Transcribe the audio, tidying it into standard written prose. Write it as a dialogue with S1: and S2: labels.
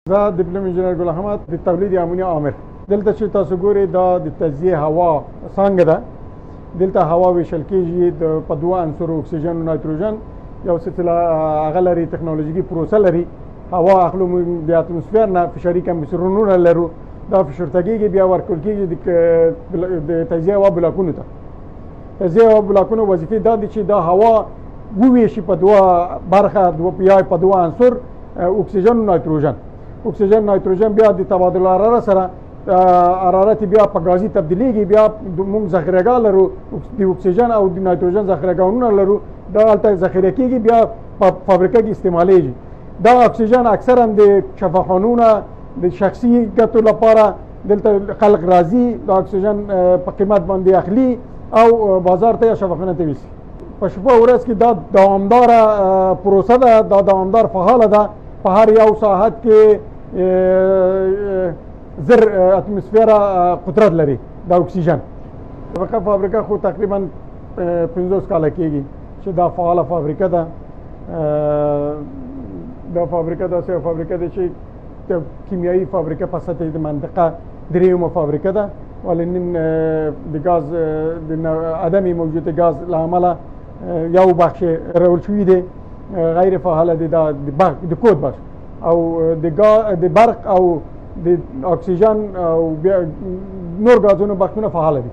S1: زه دیپلوم انجنیر ګل احمد، د تولید امونیا آمر. دلته چې تاسو ګورئ، دا د تجزیې هوا څانګه ده. دلته هوا ویشل کیږي د په دوه عنصرو، اکسیجن او نایتروجن. یو سلسله هغه لري، تکنالوژیکي پروسه لري. هوا اخلو موږ د اتموسفیر نه، فشاري کمپریسرونه لرو، دا فشرته کیږي، بیا ورکول کیږي د تجزیه هوا بلاکونو ته. تجزیه هوا بلاکونو وظیفې دا دي چې دا هوا وویشي په دوه برخه، دوه یا په دوه عنصر، اکسیجن او نایتروجن. اکسیجن نایتروجن بیا د تبادل حرارت سره حرارت بیا په ګازي تبدیلیږي. بیا موږ ذخیرهګاه لرو، د اکسیجن او د نایتروجن ذخیرهګاهونه لرو، دا هلته ذخیره کیږي، بیا په فابریکه کې استعمالیږي. دا اکسیجن اکثرا د شفاخانو نه د شخصي ګټو لپاره دلته خلک راځي، دا اکسیجن په قیمت باندې اخلي او بازار ته یا شفاخانه ته ویسي. په شپه ورځ کې دا دوامداره پروسه ده، دا دوامدار فعاله ده. په هر یو ساعت کې 1000 اتموسفیره قدرت لري دا اکسیجن. دغه فابریکه خو تقریبا 50 کاله کېږي چې دا فعاله فابریکه ده. دا فابریکه داسې یو فابریکه ده چې د کیمیایي فابریکه په سطح د منطقه درېیمه فابریکه ده، ولې نن د ګاز د عدم موجودیت ګاز له امله یو بخش راول شوی دی، غیر فعاله دی، دا د برق د کود بخش او د برق او د اکسیجن او بیا نور ګازونو بخشونه فعاله دي.